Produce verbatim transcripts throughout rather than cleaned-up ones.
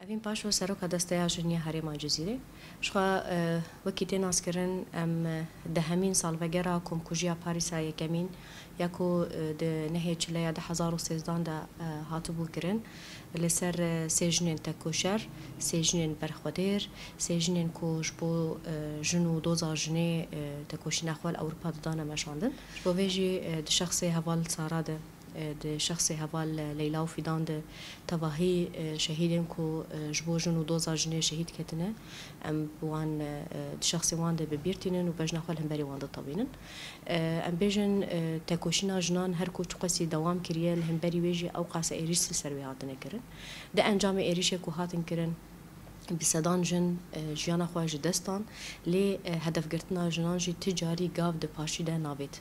Evîn Paşo, Seroka Desteya Jin ya Herêma Cizîrê. Ji xwe, e, wekî tê naskirin, em, e, dehemîn salvegera komkujiya Parîsa yekemîn ya ku, e, di nehê çileya du hezar û sêzdan de, e, hatibû kirin, li ser, e, sê jinên tekoşer, sê jinên berxwedêr, sê jinên ku ji bo, e, jin û doza jinê, e, tekoşîna xwe li Ewropa didane meşandin. Ji bo vê jî, e, di şexsê heval Sara de, e, di şexsê heval Leyla û Fîdan de tevahî, e, şehîdên ku, e, ji bo jin û doza jinê şehîd ketine, em bi wan, e, e, di şexsê wan de bi bîr tînin û bejna xwe li hemberî wan ditewînin. E, em bêjin, e, tekoşîna jinan her ku çiqasî dewam kiriye, li hemberî wê jî ew qase êrîş li ser wê hatine kirin. Di encamê êrîşê ku hatin kirin, bi sedan jin, e, jiyana xwe ji dest dan, lê, e, hedefgirtina jinan jî ti carî gav di paşî de navêt.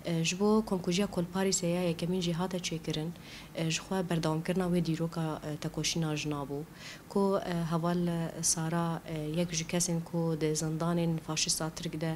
E, ji bo komkujiya ku li Parîsê ya yekemîn jî hate çêkirin, e, ji xwe berdewamkirina wê dîroka, e, tekoşîna jina bû, ku, e, heval, e, Sara, e, yek ji kesên ku di zindanên faşîsta Tirk de,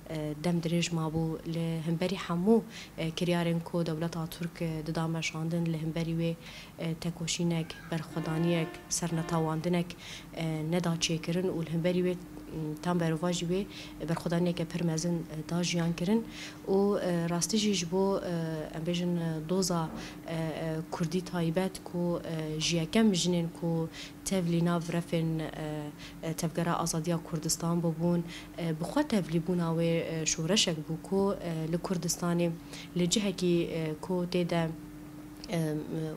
e, dem dirêj mabû, li hemberî hemû, e, kiryarên ku dewleta Tirk, e, dida meşandin, li hemberî wê, e, tekoşînek, berxwedaniyek, sernetawandinek, e, neda çêkirin û li hemberî wê, m, tam berovajî wê, e, berxwedaniyeke pir mezin, e, da jiyan kirin û, e, rastî jî ji bo, e, em bêjin, e, doza, e, e, kurdî taybet ku, e, ji yekem jinên ku tevlî nav refên, e, e, Tevgera Azadiya Kurdistan bûbûn, e, bi xwe tevlîbûna wê, e, şoreşek bû ku, e, li Kurdistanê li cihekî, e, ku tê de, e,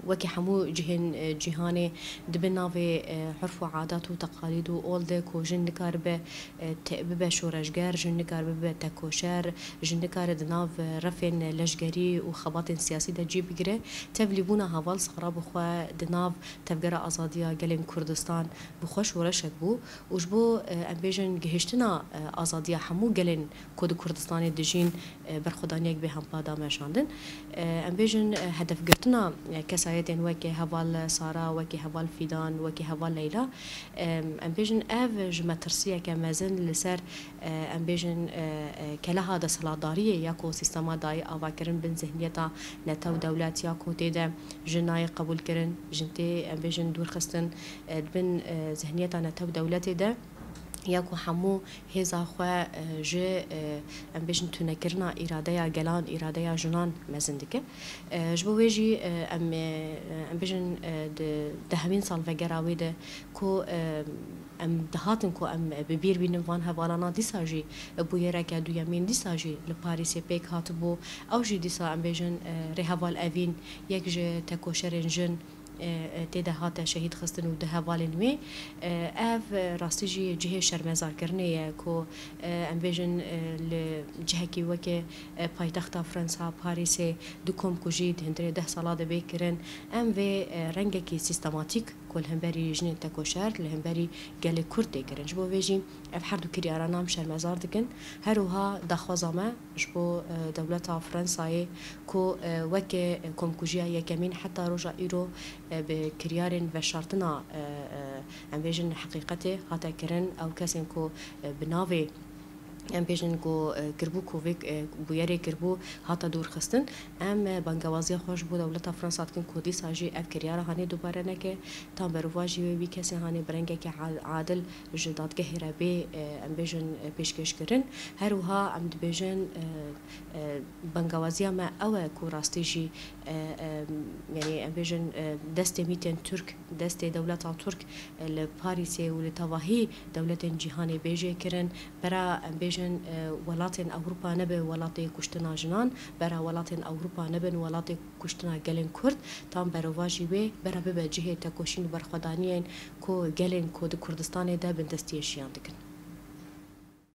wekî hemû cihên, e, cîhanê dibe navê, e, urf û adat û teqalîd û ol de ku jin nikaribe, e, te-, bibe şoreşger, jin nikaribe bibe tekoşer, jin nikare di nav, e, refên leşgerî û xebatên siyasî de cî bigire. Tevlîbûna heval Sara bi xwe di nav Tevgera Azadiya Gelên Kurdistan bi xwe şoreşek bû û ji bo, e, em bêjin, gihiştina, e, azadiya hemû gelên ku di Kurdistanê dijîn, e, berxwedaniyek bê hempa da meşandin. E, em bêjin, e, hedefgirtina, e, kesayetên wekî heval Sara, wekî heval Fîdan, wekî heval Leyla, e, em bêjin, ev ji metirsiyeke mezin li ser, e, em bêjin, e, e, keleha desthilatdariyê ya ku sîstema dayê avakirin bin zihniyeta netew dewlet ya ku tê de jin nayê qebûlkirin, jin tê, em bêjin, dûrxistin, e, di bin, e, zihniyeta netew dewletê de ya ku hemû hêza xwe, e, ji, e, em bêjin, tunekirina îradeya gelan, îradeya jinan mezin dike. E, ji bo wê jî, e, em, e, em bêjin, e, di dehemîn salvegera wê de ku, e, em dihatin ku em bi bîr bînin van hevalana dîsa jî bûyereke duyemîn dîsa jî li Parîsê pêk hatibû. Ew jî dîsa, em bêjin, e, rêheval Evîn, yek ji tekoşerên jin, e, e, tê de hate şehîd xistin û du hevalên wê. E, ev, e, rastî jî cihê şermezarkirinê ye ku, e, em bêjin, e, li cihekî weke, e, paytexta Fransa, Parîsê, du komkujî di hundirê deh sala de bê kirin. Em vê, e, rengekî sîstematîk ku li hemberî jinên tekoşer, li hemberî gelê Kurd tê kirin. Ji bo vê jî ev her du kiryarana em şermezar dikin. Her wiha daxwaza me ji bo, e, dewleta Fransayê ku, e, weke komkujiya yekemîn heta roja îro, e, bi kiryarên veşartina, e, e, em bêjin heqîqetê hate kirin, ew kesên ku, e, bi navê, em bêjin ku, e, kirbû, ku vê, e, bûyerê kirbû hate dûrxistin. Em, e, bangewaziya xwe ji bo dewleta Fransa dikin ku dîsa jî ev kiryara hanê dubare neke, tam berovajî wê wî kesê hanê bi rengeke a-, adil ji dadgehê re bê, e, em bêjin, e, pêşkêş kirin. Her wiha em dibêjin, e, e, bangewaziya me ew e ku rastî jî, e, e, yanî em bêjin, e, destê mîtên Tirk, destê dewleta Tirk, e, li Parîsê û li tevahî dewletên cîhanê bê jê kirin. Bera, em bêjin, e, welatên Ewropa nebe welatê kuştina jinan, bera welatên Ewropa nebin welatê kuştina gelên Kurd, tam berovajî wê bera bibe cihê tekoşîn û berxwedaniyên ku gelên ku di Kurdistanê de bindestiyê jiyan dikin.